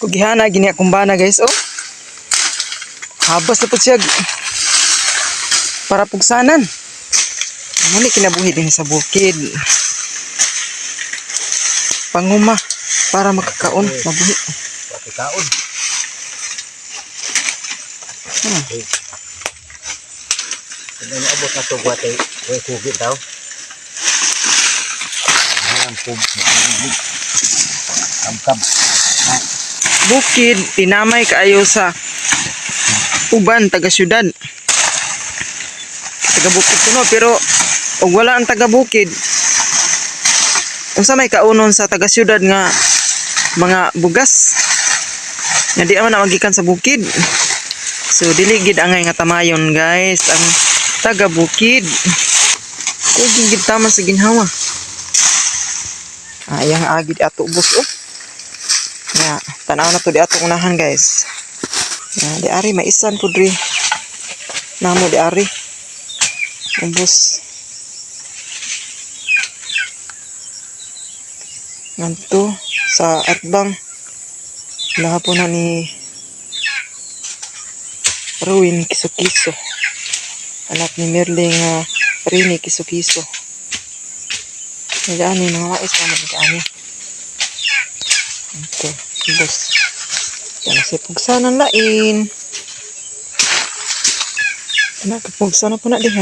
Kugihana gini akong bana, guys, oh. Habas na po siya para pugsanan. Muni kinabuhi din sa bukid. Panguma para makakaon, mabuhi. Pati kaon. Kung ano abot na to guwate, way kugi daw. Ang kugi. Kamkam. Bukid, tinamay kaayo sa uban taga syudad. Taga bukid kuno, pero og wala ang taga bukid, unsa may kaunon sa taga syudad nga mga bugas nga di man na magikan sa bukid? So dili gid angay nga tamayon, guys, ang taga bukid. Kuging gid tama sa ginhawa. Ayang agid ato ubos, oh. Ya, tanaw na to di ato unahan, guys. Ya, di ari maisan pud ri. Namo di ari. Ubos. Ngadto sa atbang laha po na ni Ruin Kiso-Kiso. Anak ni Merle nga Rini Kiso-Kiso. Ani mga mais pa man ani. Okay, ubos. Yan si pugsanan lain. Ana, kapugsa na po na diha.